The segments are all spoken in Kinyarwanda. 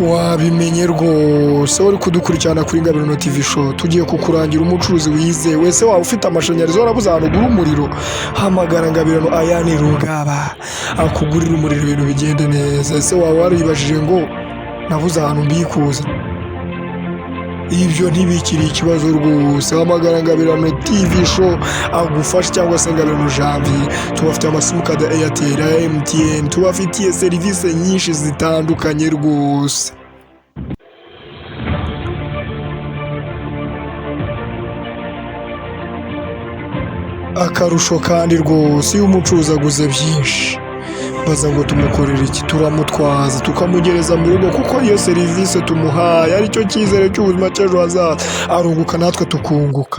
Wabimenye rwose, uri kudukurikirana kuri Ngabirano TV Show. Tugiye kukurangira umucuruzi wizewe. Ese waba ufite amashanyarazi, warabuze ahantu ugura umuriro? Hamagara Ngabirano Ayani Rugaba akugurira umuriro, ibintu bigende neza. Ese waba waribajije ngo nabuze ahantu mbikuza? Ibyo ntibikiri ikibazo rwose. Hamagara Ngabirano TV Show agufashe, cyangwa se Ngabirano Janvier. Tubafitiye amasimukadi ya Airtel, ya MTN, tubafitiye serivisi nyinshi zitandukanye rwose. Akarusho kandi rwose, iyo umucuruzi aguze byinshi, baza ngo tumukorere iki? Turamutwaza tukamugereza mu rugo, kuko iyo serivisi tumuhaye aricyo cyizere cy'ubuzima cy'ejo hazaza. Arunguka, natwe tukunguka.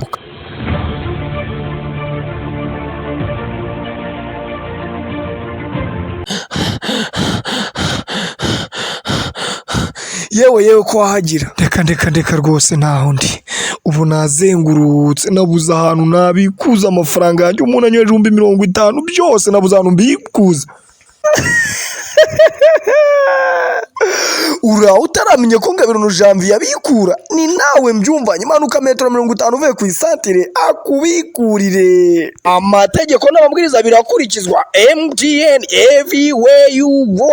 Yewe yewe, ko wahagira! Reka ndeka ndeka rwose, ntaho ndi. Ubu nazengurutse, nabuze ahantu nabikuza amafaranga yanjye. Umuntu anyoheje 50,000 byose, nabuze ahantu mbikuza. Uraho utaramenya ko Ngabirano Janvier yabikura? Ni nawe mbyumvanye. Imanuka metero 50 uvuye ku isantire akubikurire. Amategeko n'amabwiriza birakurikizwa. MTN, everywhere you go.